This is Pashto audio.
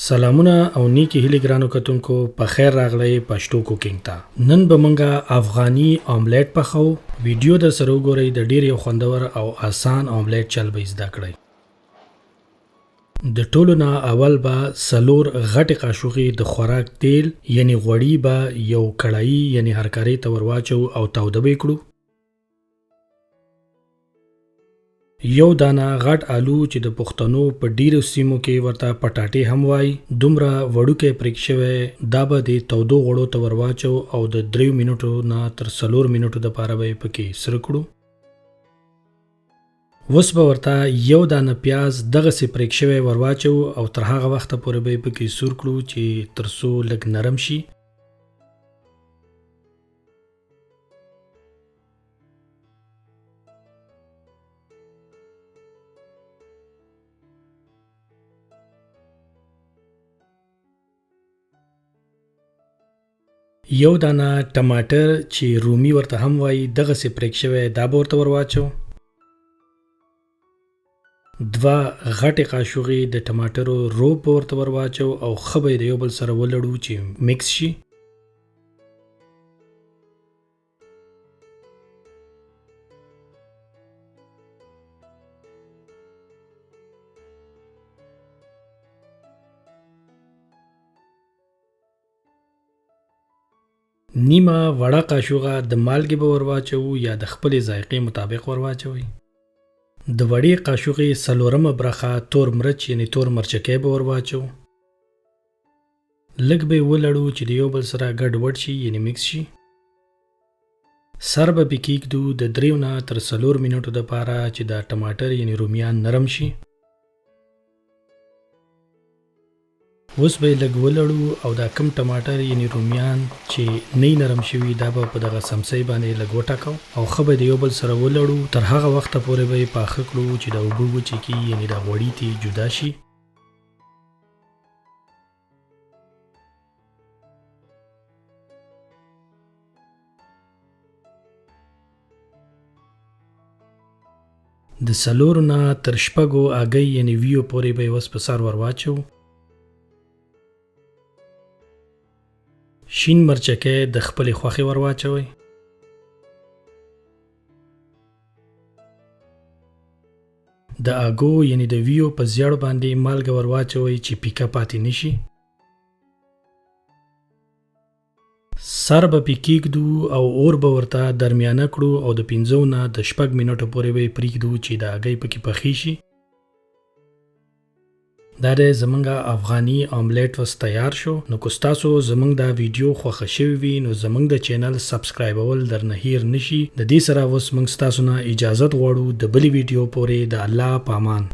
سلامونه او نیکی هیلې ګرانو کتونکو، په خیر راغلی پښتو کوکینګ ته. نن به مونږه افغاني آملیټ پخو. ویډیو در سره وګورئ، د ډیر یو خوندور او اسان آملیټ چل به زده کړئ. د ټولو نه اول به 4 غټې قاشوغې د خوراک تیل یعنی غوړي به یو کړايي یعنی هرکارې ته ور واچوو او تاوده به یې کړو. یو دانه غټ آلو چې د پښتنو په ډیرو سیمو کې ورته پټاټې هم وایي، دومره وړوکی پرېک شوی، دا به د تودو غوړو ته ور واچوو او د 3 منټو نه تر 4 منټو دپاره به یې پکې سره کړو. اوس به ورته یو دانه پیاز دغسې پرېک شوی ور واچوو او تر هغه وخته پورې به یې پکې سور کړو چې تر څو لږ نرم شي. یو دانه ټماټر چې رومي ورته هم وایي دغسې پرېک شوی، دا به ورته ور واچوو. 2 غټې قاشوغې د ټماټرو روب به ورته ور واچوو او ښه به یې د یو بل سره ولړو چې مکس شي. نیمه وړه قاشوغه د مالګې به ور واچوو یا د خپلې ذایقې مطابق ور واچوئ. د وړې قاشوغې 4 برخه تور مرچ یعنی تور مرچکی به ور واچوو. لږ به یې ولړو چې د یو بل سره ګډ وډ شي یعنی مکس شي. سر به پې کېږدو د 3 نه تر 4 منټو دپاره چې دا ټماټر یعنی رومیان نرم شي. اوس به یې لږ ولړو او دا کم ټماټر یعنی رومیان چې نه نرم شوي دا به په دغه سمسۍ باندې لږ وټکو او ښه به د یو بل سره ولړو. تر هغه وخته پورې به یې پاخه کړو چې دا اوبه وچې کړي یعنی دا غوړي ترې جدا شي. د 4 نه تر 6 هګۍ یعنی ویو پورې به یې اوس په سر ور واچوو. شین مرچکی د خپلې خوښې ور واچوئ. د اګو یعنی د ویو په زیړ باندې مالګه ور واچوئ چې پیکه پاتې نشي. سر به پې کېږدو او اور به ورته درمیانه کړو او د 5 نه د 6 منټو پورې به یې پرېږدو چې د هګۍ پکې پخې شي. دا دی زمونږ افغاني آملیټ اوس تیار شو. نو که ستاسو زمونږ دا ویډیو خوښه شوې وي نو زمونږ د چینل سبسکرایبول درنه هیر نشي. د دې سره اوس موږ ستاسو نه اجازت غواړو د بلې ویډیو پورې د الله په امان.